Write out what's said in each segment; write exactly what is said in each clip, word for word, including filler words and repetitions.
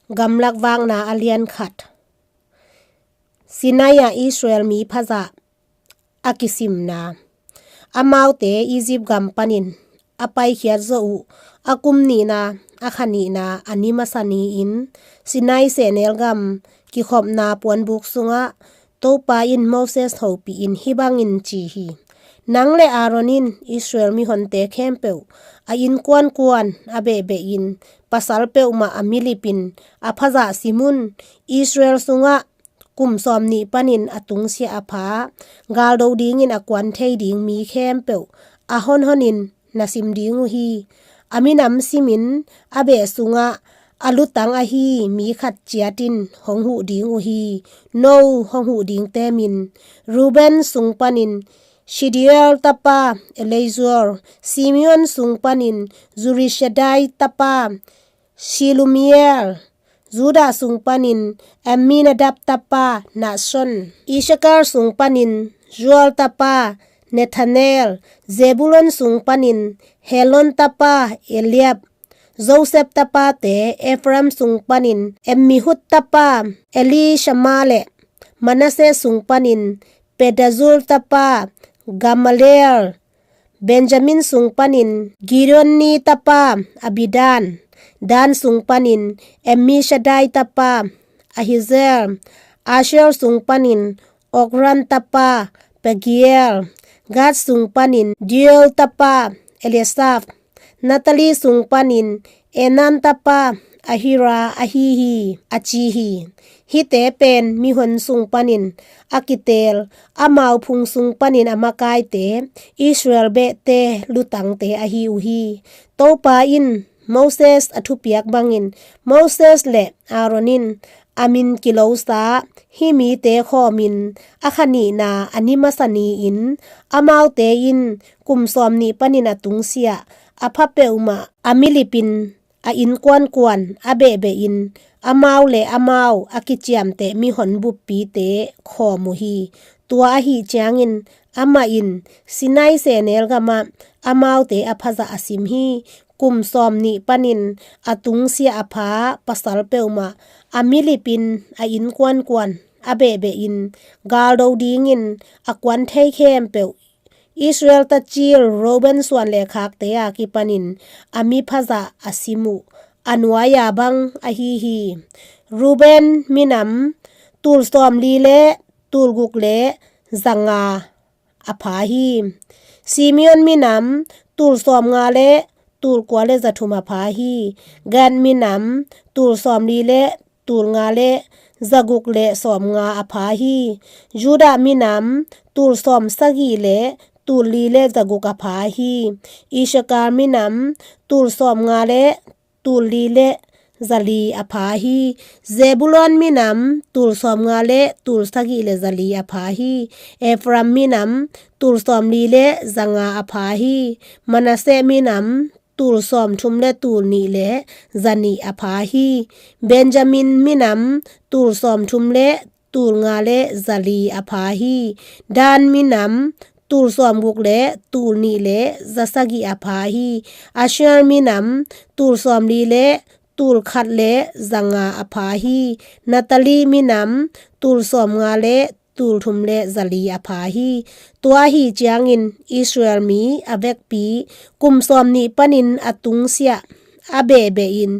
Gamlak Vakna a lian khat. Sinai ah Israel mi phazah a kisimna. Amaute Egypt gam panin a paikhiat zawh uh a kum nihna, a kha nihna, a ni masa ni-in Sinai sehnel gam kikhopna puanbuk sungah Topa in Moses hopih in hih bangin ci hi: Nang le Aaron in Israel mihonte khempeuh a innkuan kuan a behbeh in, pasal peuhmah a milipin a phazah sim un. Israel sungah kum sawmnih panin a tungsiah a pha, galdo dingin a kuan thei ding mi khempeuh a honhonin na sim ding uh hi. A minam simin a beh sungah a lutang ahi mi khat ciatin hong huh ding uh hi. No hong huh dingte min: Reuben sung panin Shedeur tapa Elizur, Simeon sung panin Zurishaddai tapa Shelumiel, Judah sung panin Amminadab tapa Nahshon, Issakar sung panin Joel tapa Nethanel, Zebulon sung panin Helon tapa Eliab, Joseph tapate Ephraim sung panin Ammihud tapa Elishama le Manasseh sung panin Pedahzur tapa Gamaliel, Benjamin sung panin Gideoni tapa Abidan, Dan sung panin Ammishaddai tapa Ahiezer, Asher sung panin Okran tapa Pagiel, Gad sung panin Deuel tapa Eliasaph, Naphtali sung panin Enan tapa Ahira ahi hi, a ci hi. Hihte pen mihon sung panin a kiteel, amau phung sung panin a makaite, Israel behte lutangte ahi uh hi. Topa in Moses a thupiak bangin Moses le Aaron in a min kilosa hih mite khawmin a kha nihna, a ni masa ni-in, amaute in kum sawmnih panin a tungsiah a pha peuhmah a milipin a innkuankuan a behbehin amau le amau a kiciamteh mihon buppite khawm uh hi. Tua ahih ciangin amah in Sinai sehnel gamah amaute a phazah a sim hi. Kum sawmnih panin a tungsiah a pha pasal peuhmah a milipin a innkuankuan a behbehin galdo dingin a kuan thei khempeuh Israel tacil Reuben suan le khakte a kipanin a miphazah a sim uh a nuai-a bang ahi hi. Reuben minam tul sawmli le tul guk le zanga a pha hi. Simeon minam tul sawmnga le tul kua le zathum a pha hi. Gad minam tul sawmli le tul nga le zaguk le sawmnga a pha hi. Judah minam tul sawmsagih le tul li le zaguk a pha hi. Issakar minam tul sawmnga le tul li le zali a pha hi. Zebulon minam tul sawmnga le tul sagih le zali a pha hi. Ephraim minam tul sawmli le zanga a pha hi. Manasseh minam tul sawmthum le tul nih le zanih a pha hi. Benjamin minam tul sawmthum le tul nga le zali a pha hi. Dan minam tul sawmguk le tul nih le zasagih a pha hi. Asher minam tul sawmli le tul khat le zanga a pha hi. Naphtali minam tul sawmnga le tul thum le zali a pha hi. Tua ahi ciangin Israel mi a vekpi kum sawmnih panin a tungsiah a behbehin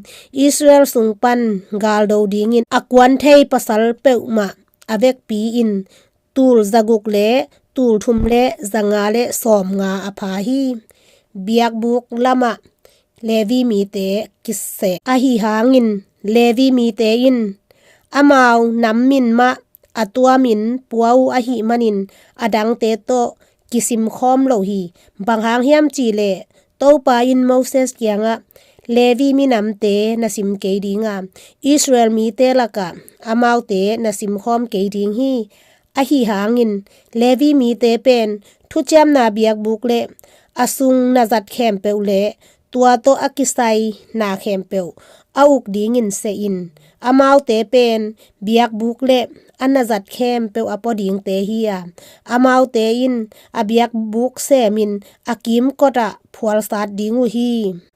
Israel sung pan galdo dingin a kuan thei pasal peuhmah a vekpi in tul zaguk le tul thum le zanga le sawmnga a pha hi. Biakbuk lamah Levi mite kiseh ahi hangin Levi mite in amau nam min mah a tuamin pua uh ahih manin a dangte tawh kisim khawm lo hi. Bang hang hiam cihleh Topa in Moses kiangah Levi minamte na sim kei dinga, Israel mite lakah amaute na simkhawm kei ding hi. Ahi hangin Levi mite pen thuciamna biakbuk le a sung na zat khempeuh le tua tawh a kisai na khempeuh a uk dingin seh in. Amaute pen biakbuk le a na zat khempeuh a pua dingte hi a, amaute in a biakbuk semin a kimkotah phualsat ding uh hi.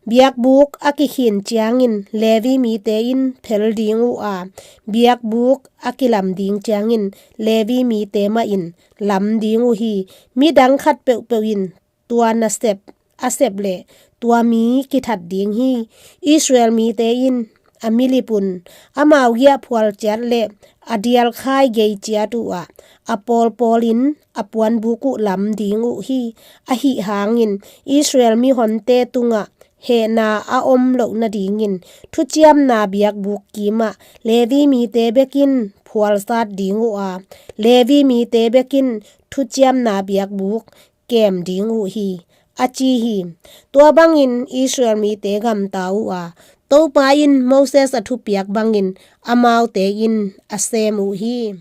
Biakbuk a kikhin ciangin Levi mite in phel ding uh a, biakbuk a kilam ding ciangin Levi mite mah in lam ding uh hi. Midang khat peuhpeuh in tua nasep a sep le tua mi kithat ding hi. Israel mite in a milip un amau giah phual ciat le a dialkhai gei ciat uh ah, a pawlpawlin a puanbuk uh lam ding uh hi. Ahi hangin Israel mihonte tungah hehna a om loh nadingin thuciamna biakbuk kimah Levi mite bekin phualsat ding uh a, Levi mite bekin thuciamna biakbuk kem ding uh hi, a ci hi. Tua bangin Israel mite gamta uh a, Topa in Moses a thupiak bangin amaute in a sem uh hi.